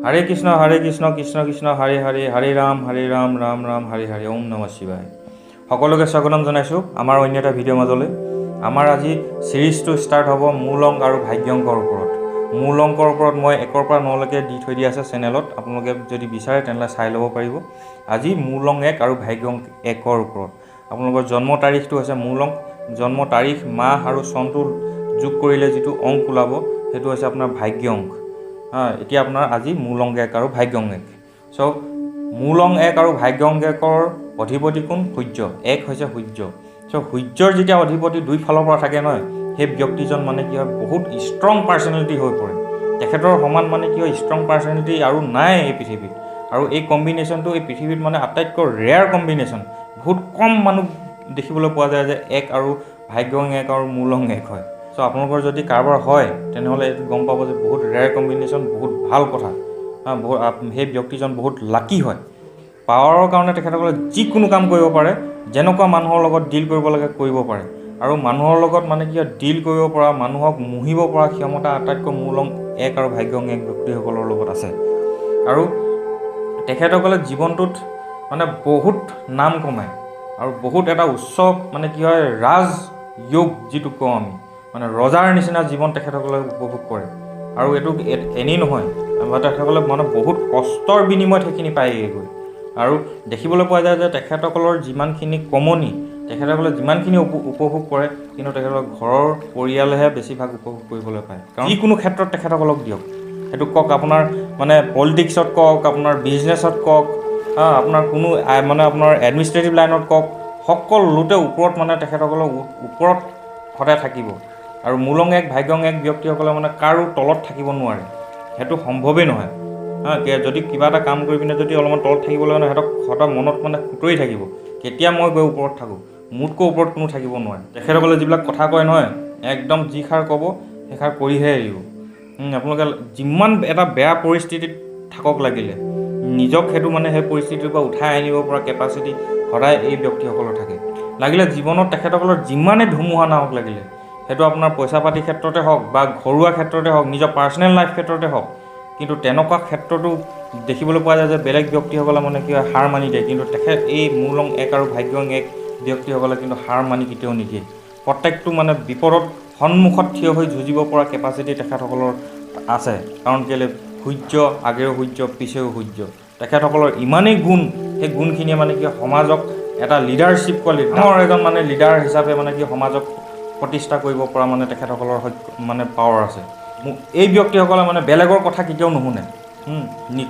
হৰে কৃষ্ণ হৰে কৃষ্ণ কৃষ্ণ কৃষ্ণ হৰে হৰে, হৰে ৰাম হৰে ৰাম ৰাম ৰাম হৰে হৰে, ওম নমঃ শিৱায়। সকলোকে স্বাগতম জনাইছোঁ আমাৰ অন্য এটা ভিডিঅ'ৰ মাজলৈ। আমাৰ আজি ছিৰিজটো ষ্টাৰ্ট হ'ব মূল অংক আৰু ভাগ্য অংকৰ ওপৰত। মূল অংকৰ ওপৰত মই 1ৰ পৰা 9লৈকে দি থৈ দিয়া আছে চেনেলত, আপোনালোকে যদি বিচাৰে তেনেহ'লে চাই ল'ব পাৰিব। আজি মূল অংক 1 আৰু ভাগ্য অংক 1ৰ ওপৰত। আপোনালোকৰ জন্ম তাৰিখটো হৈছে মূল অংক। জন্ম তাৰিখ, মাহ আৰু চনটো যোগ কৰিলে যিটো অংক ওলাব, সেইটো হৈছে আপোনাৰ ভাগ্য অংক। হা, এতিয়া আপোনাৰ আজি মূল অংক 1 আৰু ভাগ্য অংক 1। চ' মূল অংক 1 আৰু ভাগ্য অংক 1ৰ অধিপতি কোন? সূৰ্য। 1 হৈছে সূৰ্য। চ' সূৰ্যৰ যেতিয়া অধিপতি দুই ফালৰ পৰা থাকে নহয়, সেই ব্যক্তিজন মানে কি হয়, বহুত ষ্ট্ৰং পাৰ্চনেলিটি হৈ পৰে। তেখেতৰ সমান মানে কি হয়, ষ্ট্ৰং পাৰ্চনেলিটি আৰু নাই এই পৃথিৱীত। আৰু এই কম্বিনেশ্যনটো এই পৃথিৱীত মানে আটাইতকৈ ৰেয়াৰ কম্বিনেশ্যন। বহুত কম মানুহ দেখিবলৈ পোৱা যায় যে 1 আৰু ভাগ্য অংক 1 আৰু মূল অংক 1 হয়। চ' আপোনালোকৰ যদি কাৰোবাৰ হয়, তেনেহ'লে এইটো গম পাব যে বহুত ৰেয়াৰ কম্বিনেশ্যন, বহুত ভাল কথা। হা, বহুত সেই ব্যক্তিজন বহুত লাকি হয়। পাৱাৰৰ কাৰণে তেখেতসকলে যিকোনো কাম কৰিব পাৰে, যেনেকুৱা মানুহৰ লগত ডিল কৰিব লাগে কৰিব পাৰে। আৰু মানুহৰ লগত মানে কি হয়, ডিল কৰিব পৰা, মানুহক মুহিব পৰা ক্ষমতা আটাইতকৈ মূল অংক 1 আৰু ভাগ্য অংক 1 ব্যক্তিসকলৰ লগত আছে। আৰু তেখেতসকলে জীৱনটোত মানে বহুত নাম কমায় আৰু বহুত এটা উচ্চ মানে কি হয়, ৰাজযোগ যিটো কওঁ আমি, মানে ৰজাৰ নিচিনা জীৱন তেখেতসকলে উপভোগ কৰে। আৰু এইটো এনেই নহয়, তেখেতসকলে মানে বহুত কষ্টৰ বিনিময়ত সেইখিনি পায়গৈ গৈ। আৰু দেখিবলৈ পোৱা যায় যে তেখেতসকলৰ যিমানখিনি কমনি, তেখেতসকলে যিমানখিনি উপভোগ কৰে, কিন্তু তেখেতসকলৰ ঘৰৰ পৰিয়ালেহে বেছিভাগ উপভোগ কৰিবলৈ পায়। কাৰণ যিকোনো ক্ষেত্ৰত তেখেতসকলক দিয়ক, সেইটো কওক আপোনাৰ মানে পলিটিক্সত কওক, আপোনাৰ বিজনেছত কওক, হা, আপোনাৰ কোনো মানে আপোনাৰ এডমিনিষ্ট্ৰেটিভ লাইনত কওক, সকলোতে ওপৰত মানে তেখেতসকলৰ ওপৰত সদায় থাকিব। আৰু মূল অংক 1, ভাগ্য অংক 1 ব্যক্তিসকলে মানে কাৰো তলত থাকিব নোৱাৰে, সেইটো সম্ভৱেই নহয়। হা, যদি কিবা এটা কাম কৰি পিনে যদি অলপমান তলত থাকিব লাগে নহয়, সিহঁতক সদায় মনত মানে খুঁতৰি থাকিব, কেতিয়া মই গৈ ওপৰত থাকোঁ, মোতকৈ ওপৰত কোনো থাকিব নোৱাৰে। তেখেতসকলে যিবিলাক কথা কয় নহয়, একদম যিষাৰ ক'ব সেইষাৰ কৰিহে এৰিব। আপোনালোকে যিমান এটা বেয়া পৰিস্থিতিত থাকক লাগিলে, নিজক সেইটো মানে সেই পৰিস্থিতিৰ পৰা উঠাই আনিব পৰা কেপাচিটি সদায় এই ব্যক্তিসকলৰ থাকে। লাগিলে জীৱনত তেখেতসকলৰ যিমানেই ধুমুহা নাহক লাগিলে, সেইটো আপোনাৰ পইচা পাতিৰ ক্ষেত্ৰতে হওক বা ঘৰুৱা ক্ষেত্ৰতে হওক, নিজৰ পাৰ্চনেল লাইফ ক্ষেত্ৰতে হওক, কিন্তু তেনেকুৱা ক্ষেত্ৰতো দেখিবলৈ পোৱা যায় যে বেলেগ ব্যক্তিসকলে মানে কি হয়, হাৰ মানি দিয়ে। কিন্তু তেখেত এই মূল অংক 1 আৰু ভাগ্য অংক 1 ব্যক্তিসকলে কিন্তু হাৰ মানি কেতিয়াও নিদিয়ে। প্ৰত্যেকটো মানে বিপদত সন্মুখত থিয় হৈ যুঁজিব পৰা কেপাচিটি তেখেতসকলৰ আছে। কাৰণ কেলৈ, সূৰ্য আগেও সূৰ্য, পিছেও সূৰ্য। তেখেতসকলৰ ইমানেই গুণ, সেই গুণখিনিয়ে মানে কি সমাজক এটা লিডাৰশ্বিপ কোৱালিটি, ডাঙৰ এজন মানে লিডাৰ হিচাপে মানে কি সমাজক প্ৰতিষ্ঠা কৰিব পৰা মানে তেখেতসকলৰ মানে পাৱাৰ আছে। এই ব্যক্তিসকলে মানে বেলেগৰ কথা কেতিয়াও নুশুনে।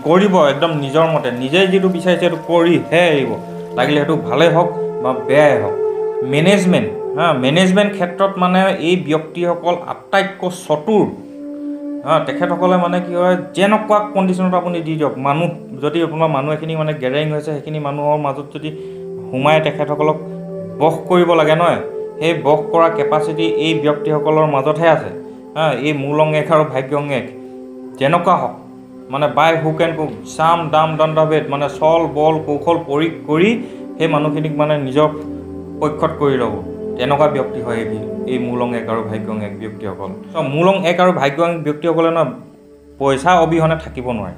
কৰিব একদম নিজৰ মতে, নিজে যিটো বিচাৰিছে সেইটো কৰিহে এৰিব, লাগিলে সেইটো ভালেই হওক বা বেয়াই হওক। মেনেজমেণ্ট, হা, মেনেজমেণ্ট ক্ষেত্ৰত মানে এই ব্যক্তিসকল আটাইতকৈ চতুৰ। হা, তেখেতসকলে মানে কি হয়, যেনেকুৱা কণ্ডিশ্যনত আপুনি দি দিয়ক, মানুহ যদি আপোনাৰ মানুহ এখিনি মানে গেডাৰিং হৈছে, সেইখিনি মানুহৰ মাজত যদি সোমাই তেখেতসকলক বশ কৰিব লাগে নহয়, সেই বশ কৰা কেপাচিটি এই ব্যক্তিসকলৰ মাজতহে আছে। হা, এই মূল অংক 1 আৰু ভাগ্য অংক 1 যেনেকুৱা হওক, মানে বাই হুক এণ্ড ক্ৰুক, সাম দাম দণ্ডভেদ, মানে চল বল কৌশল প্ৰয়োগ কৰি সেই মানুহখিনিক মানে নিজৰ পক্ষত কৰি ল'ব, তেনেকুৱা ব্যক্তি হয় এই মূল অংক 1 আৰু ভাগ্য অংক 1 ব্যক্তিসকল। চ' মূল অংক 1 আৰু ভাগ্য অংক ব্যক্তিসকলে ন পইচা অবিহনে থাকিব নোৱাৰে।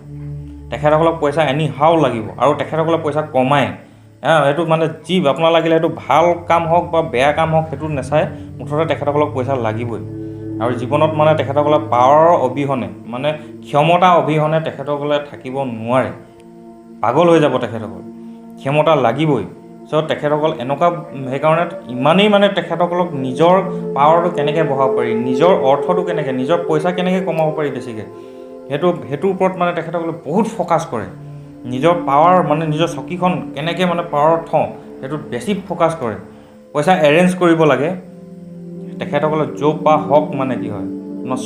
তেখেতসকলক পইচা এনি হাও লাগিব আৰু তেখেতসকলে পইচা কমায়। হা, সেইটো মানে যি আপোনাৰ লাগিলে সেইটো ভাল কাম হওক বা বেয়া কাম হওক, সেইটো নেচায়, মুঠতে তেখেতসকলক পইচা লাগিবই। আৰু জীৱনত মানে তেখেতসকলে পাৱাৰৰ অবিহনে, মানে ক্ষমতা অবিহনে তেখেতসকলে থাকিব নোৱাৰে, পাগল হৈ যাব তেখেতসকল। ক্ষমতা লাগিবই। চ' তেখেতসকল এনেকুৱা, সেইকাৰণে ইমানেই মানে তেখেতসকলক নিজৰ পাৱাৰটো কেনেকৈ বঢ়াব পাৰি, নিজৰ অৰ্থটো কেনেকৈ, নিজৰ পইচা কেনেকৈ কমাব পাৰি বেছিকৈ, সেইটোৰ ওপৰত মানে তেখেতসকলে বহুত ফ'কাছ কৰে। নিজৰ পাৱাৰ মানে নিজৰ চকীখন কেনেকৈ মানে পাৱাৰত থওঁ, সেইটোত বেছি ফ'কাছ কৰে। পইচা এৰেঞ্জ কৰিব লাগে তেখেতসকলে য'ৰ পৰা হওক, মানে কি হয়,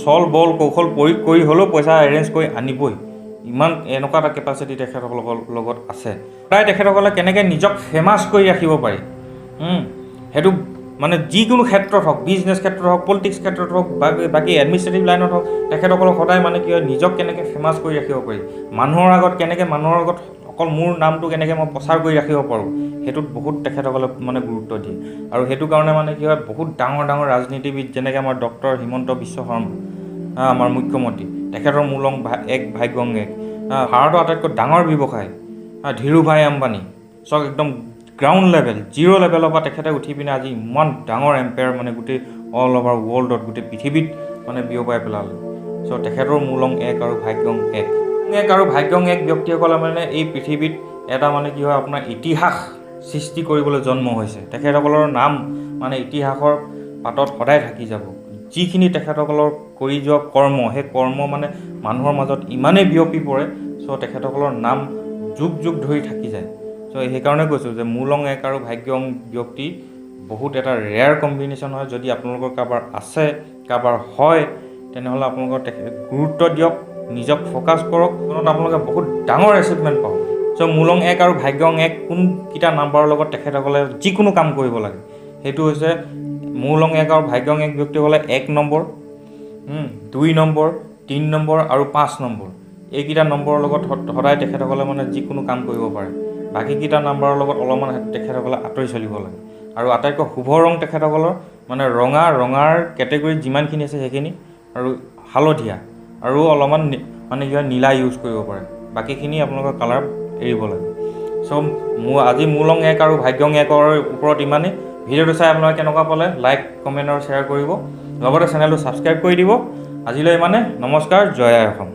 চল বল কৌশল প্ৰয়োগ কৰি হ'লেও পইচা এৰেঞ্জ কৰি আনিবই। ইমান এনেকুৱা এটা কেপাচিটি তেখেতসকলৰ লগত আছে। প্ৰায় তেখেতসকলে কেনেকৈ নিজক ফেমাছ কৰি ৰাখিব পাৰি, সেইটো মানে যিকোনো ক্ষেত্ৰত হওক, বিজনেছ ক্ষেত্ৰত হওক, পলিটিক্স ক্ষেত্ৰত হওক, বা বাকী এডমিনিষ্ট্ৰেটিভ লাইনত হওক, তেখেতসকলক সদায় মানে কি হয়, নিজক কেনেকৈ ফেমাছ কৰি ৰাখিব পাৰি, মানুহৰ আগত কেনেকৈ, মানুহৰ আগত অকল মোৰ নামটো কেনেকৈ মই প্ৰচাৰ কৰি ৰাখিব পাৰোঁ, সেইটোত বহুত তেখেতসকলে মানে গুৰুত্ব দিয়ে। আৰু সেইটো কাৰণে মানে কি হয়, বহুত ডাঙৰ ডাঙৰ ৰাজনীতিবিদ, যেনেকৈ আমাৰ ডক্টৰ হিমন্ত বিশ্ব শৰ্মা, আমাৰ মুখ্যমন্ত্ৰী, তেখেতৰ মূল অংক 1, ভাগ্য অংক 1। ভাৰতৰ আটাইতকৈ ডাঙৰ ব্যৱসায়ী ধীৰুভাই আম্বানী। চাওক, একদম গ্ৰাউণ্ড লেভেল, জিৰ' লেভেলৰ পৰা তেখেতে উঠি পিনে আজি ইমান ডাঙৰ এম্পায়াৰ মানে গোটেই অল অভাৰ ৱৰ্ল্ডত, গোটেই পৃথিৱীত মানে বিয়পাই পেলালে। চ' তেখেতৰ মূলং 1 আৰু ভাগ্যং 1। 1 আৰু ভাগ্যং 1 ব্যক্তিসকলে মানে এই পৃথিৱীত এটা মানে কি হয়, আপোনাৰ ইতিহাস সৃষ্টি কৰিবলৈ জন্ম হৈছে। তেখেতসকলৰ নাম মানে ইতিহাসৰ পাতত সদায় থাকি যাব। যিখিনি তেখেতসকলৰ কৰি যোৱা কৰ্ম, সেই কৰ্ম মানে মানুহৰ মাজত ইমানেই বিয়পি পৰে, চ' তেখেতসকলৰ নাম যুগ যুগ ধৰি থাকি যায়। চ' সেইকাৰণে কৈছোঁ যে মূলং 1 আৰু ভাগ্যং ব্যক্তি বহুত এটা ৰেয়াৰ কম্বিনেশ্যন হয়। যদি আপোনালোকৰ কাৰোবাৰ আছে, কাৰোবাৰ হয়, তেনেহ'লে আপোনালোকৰ তেখেত গুৰুত্ব দিয়ক, নিজক ফ'কাছ কৰক, জীৱনত আপোনালোকে বহুত ডাঙৰ এচিভমেণ্ট পাব। চ' মূলং 1 আৰু ভাগ্যং 1 কোনকেইটা নাম্বাৰৰ লগত তেখেতসকলে যিকোনো কাম কৰিব লাগে, সেইটো হৈছে মূলং 1 আৰু ভাগ্যং 1 ব্যক্তিসকলে 1 নম্বৰ, 2 নম্বৰ, 3 নম্বৰ আৰু 5 নম্বৰ, এইকেইটা নম্বৰৰ লগত সদায় তেখেতসকলে মানে যিকোনো কাম কৰিব পাৰে। বাকীকেইটা নাম্বাৰৰ লগত অলপমান তেখেতসকলে আঁতৰি চলিব লাগে। আৰু আটাইতকৈ শুভ ৰং তেখেতসকলৰ মানে ৰঙা, ৰঙাৰ কেটেগৰীত যিমানখিনি আছে সেইখিনি, আৰু হালধীয়া, আৰু অলপমান মানে কি হয় নীলা ইউজ কৰিব পাৰে। বাকীখিনি আপোনালোকৰ কালাৰ এৰিব লাগে। চ' আজি মূলং 1 আৰু ভাগ্যং 1ৰ ওপৰত ইমানেই। ভিডিঅ'টো চাই আপোনালোকে কেনেকুৱা পালে লাইক, কমেণ্ট আৰু শ্বেয়াৰ কৰিব, লগতে চেনেলটো ছাবস্ক্ৰাইব কৰি দিব। আজিলৈ ইমানে, নমস্কাৰ, জয় আই অসম।